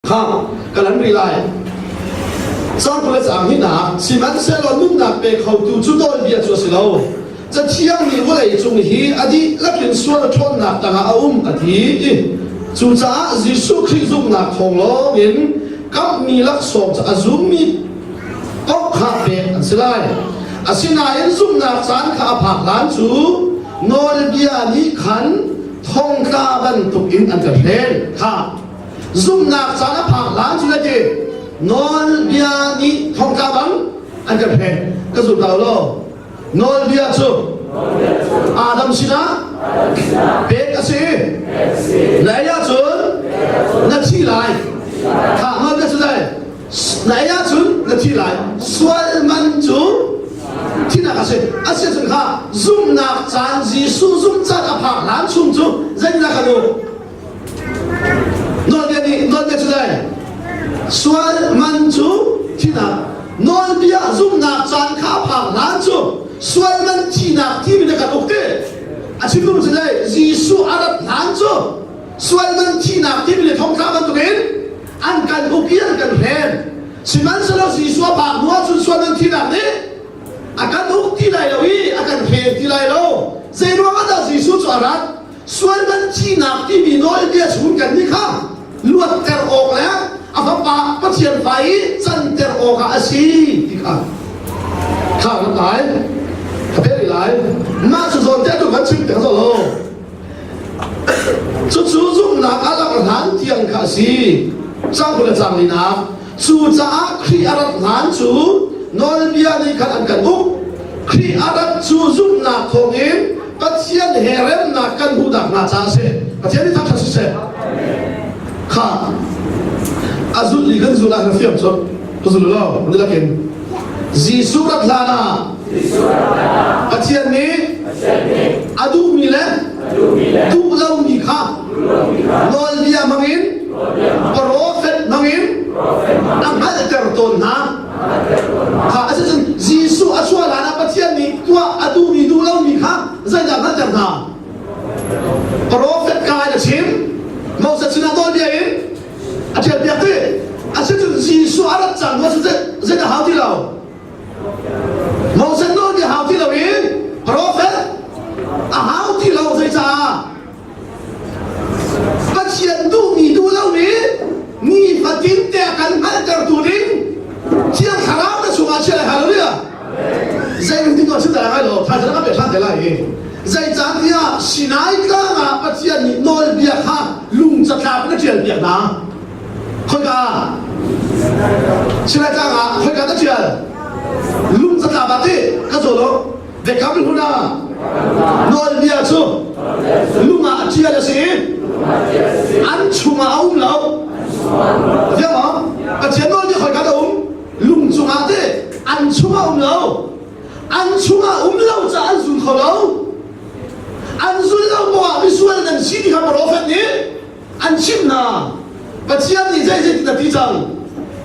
Kha ka lan rih lai. Caang 20 le caang hnihnak sihmanhsehlaw nunnak pe khotu cu nawlbia cu a si lo. Cathiang nih vawlei cung hi a dihlak in sual ṭhawnnak tangah a um a ti. Cucaah Jesuh Khrih zumhnak thawng lawngin kamhmi laksawng cu a zummi paoh kha pek an si lai. Asinain zumhnak caan kha a phak hlan cu nawlbia nih khan thongtla bantukin an kan hlen. Kha Zumhnak caan a phak hlan cu le ti nawlbia nih thongtla bang an kan hren. Ka zum lo law. Nawlbia cu Adam sinah pek a si. Na ei ahcun na thi lai. Kha nawlbia cu zei? Na ei ahcun na thi lai. Sual man cu thinak a si. A si ahcun kha zumhnak caan Jesuh zumh caan a phak hlan chung cu zeitindah kan um? Nawlbia nih nawlbia cu zei? Sual man cu thihnak. Nawlbia zumhnak caan kha a phak hlan cu sual man thihnak timi na kan uk ti. A chim duhmi cu zei? Jesuh a rat hlan cu sual man thihnak timi le thongtla bantukin an kan uk i an kan hren. Sihmanhsehlaw Jesuh a phak hnu ahcun sual man thihnak nih a kan uk ti lai lo i a kan hren ti lai lo. Zei ruangah dah Jesuh cu a rat? Sual man thihnak timi nawlbia chung kan nih kha luatter awk le a fapa Pathian fa i canter awkah a si ti kha kha kan lai ka pek lai. Mah cu zawn te tu kan chim te zo lo. Cucu zumhnak a langh hlan tiang kha a si. Cang le cang linak. Cucaah Khrih a rat hlan cu nawlbia nih khan an kan uk. Khrih a rat cu zumhnak thawngin Pathian he remnak kan hmuh nakhnga caah a si. Pathian nih thangṭhat siseh. Kha a zulh i kan zulh ah na fiang cu ka zul lo ni lakin Jesuh rat hlan ah Pathian nih a duhmi le duh lomi kha nawlbia hmangin profet hmangin a hngalhter tawn hna. Kha asicun Jesuh a chuah hlan ah Pathian nih tuah a duhmi duh lomi kha zeidah hngalhter hna? Profet ka in a chim. Moses sinah nawlbia in a ṭialpiak ti. Asicun Jesuh a rat cang hnu zeidah hau ti lo? Moses nawlbia hau ti lo in profet a hau ti lo. Zeicah? Pathian duhmi duh lomi nifatin te a kan hngalhtertu ding Thiang Thlarau na chungah chia lai. Hallelujah! Zei lungthin tuah chim lai lo thaizang ka pe ṭhan te lai i zeicahtiah Sinai tlang ah Pathian nih nawlbia kha lung catlap in a ṭial piak hna. Khoika? Sinai tlang ah khoika na ṭial? Lung catlap ah ti ka zaw lo. Biakam hlun ah nawlbia cu lung ah ṭial a si i an chungah a um lo. Thiam maw? Pathian nawlbia khoika dah um? Lung cungah ti an chungah um lo. An chungah um lo caah an zul kho lo. An zul lo poah misual nan si ti kha profet nih an chimh hna. Pathian nih zei zeitin a ti cang?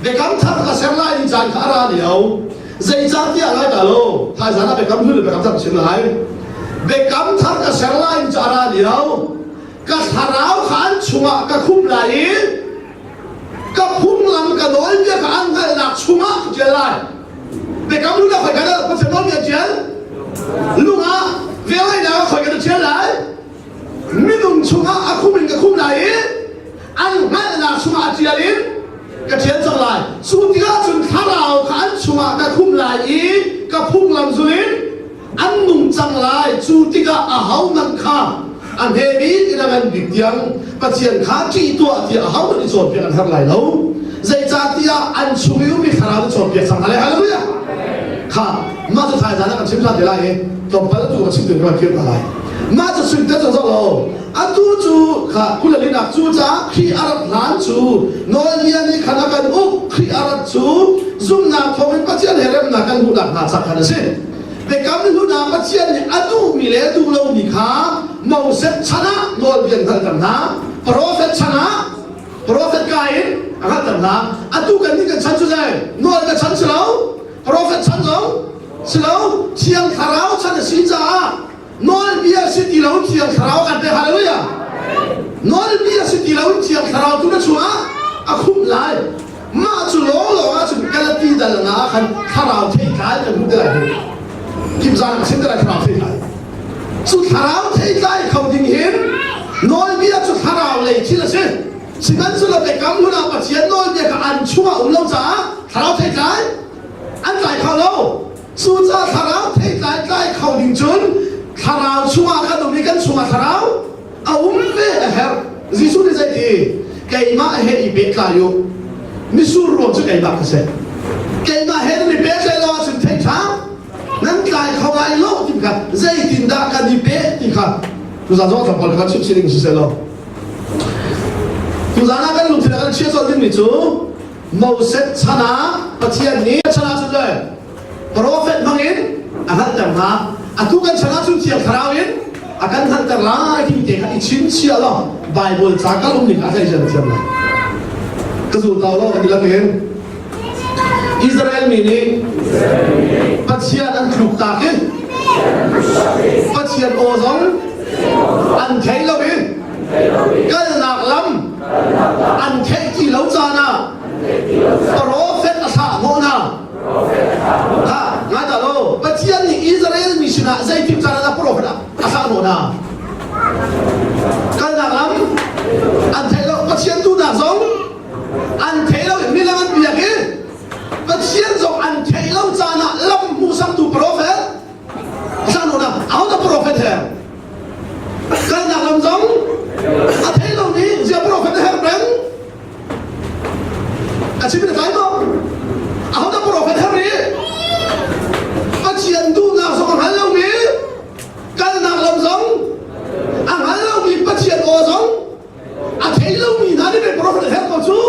Biakam thar ka ser lai ni caan kha a ra lio. Zeicahtiah lai dah lo? Thaizan ah biakam hlun le biakam thar ka chim lai. Biakam thar ka ser lai ni cu a ra lio. Ka thlarau kha an chungah ka khup lai i ka phunglam ka nawlbia kha an hngalhnak chungah ka ṭial lai. Biakam hlun ah khoi ka dah Pathian nawlbia ṭial? Lung ah velngeihnak ah khoi ka dah ṭial lai? Minung chungah a khum in ka khum lai i an hngalhnak chungah a ṭial in ka ṭial cang lai. Cu tikah cun thlarau kha an chungah ka khum lai i ka phunglam zul in an nung cang lai. Cu tikah ahohmanh kha a hme bik in a ngan bik tiang Pathian kha ṭih tuah tiah ahohmanh i cawnpiak an herh lai lo. Zeicahtiah an chung i ummi thlarau nih cawnpiak cang hna lai. Hallelujah! Kha mah cu thaizan ah kan chim ṭhan te lai i tlawmpal tu ka chim tu kan kir hna lai. Mah cu sui te cu lo. Atu cu kha kulalinak cu caah Khrih a rat hlan cu nawlbia nih khan a kan uk. Khrih a rat cu zumhnak thawngin Pathian he remnak kan hmuhnak hnga ca khan a si. Biakam hlun ah Pathian nih a duhmi le a duh lomi kha Moses chan ah nawlbia an hngalhter hna. Profet chan ah profet ka in a hngalhter hna. Atu kan nih kan chan cu zei? Nawl ka chan si lo. Profet chan zong si lo. Thiang Thlarau chan a si caah nawlbia si ti lo Thiang Thlarau kan pek. Hallelujah! Nawlbia si ti lo Thiang Thlarau tu na chungah. A khumh lai. Mah cu lawnglawng ahcun Galati dal nga ah khan thlarau theitlai kan hmu te lai hi. Kimzang a chim te lai thlarau theitlai. Cu thlarau theitlai kho ding hin nawlbia cu thlarau lei thil a si. Sihmanhsehlaw biakam hlun ah Pathian nawlbia kha an chungah um lo caah thlarau theitlai an tlai kho lo. Cucaah thlarau theitlai tlai kho ding cun thlarau chungah kan um i kan chungah thlarau a um ve a herh. Jesuh nih zeiti? Keimah he i pehtlai u. Misur ruang cu keimah ka si. Keimah he nan i pehtlaih lo ahcun thei ṭha nan tlai kho lai lo ti kha zeitindah kan i peh ti kha tuzaan zong tlawmpal kan chimh sining siseh law tuzaan ah kan lungthin ah kan chia colh dingmi cu Moses chan ah Pathian nih chan ah cun le profet hmangin a hngalhter hna. Atu kan chan ah cun Thiang Thlarau in a kan hngalhter lai timi te kha i chimchiah law Bible ca kal um ning a hlei na thiam lai. Ka zul tau lo kan i lakin Israel mi nih Pathian an tluk tak i Pathian aw zong an thei lo i kalnak lam an theih ti lo caan ah profet a thlah hnawh hna. Ha, ngai ta lo. Pathian nih Israel mi sinah zeitik caan ah profet a thlah hnawh hna? Kalnak lam an theih lo. Pathian duhnak zong an thei lo. Milem an biak i Pathian zong an theih lo caan ah lam hmuhsaktu profet a thlah hnawh hna. Ahodah profet he? Kalnak lam zong a thei lo nih zia profet a herh peng. A chim na tlai maw? Ahodah profet herh rih? Pathian duhnak zong a hngal lomi, kalnak lam zong a hngal lomi Pathian aw zong a thei lomi hna nih pei profet herh ko cu.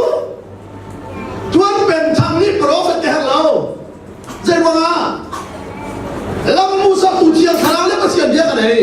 Tuan Pen Thang nih profet te herh lo. Zei ruangah? Lam musaktu Thiang Thlarau le Pathian bia kan ei.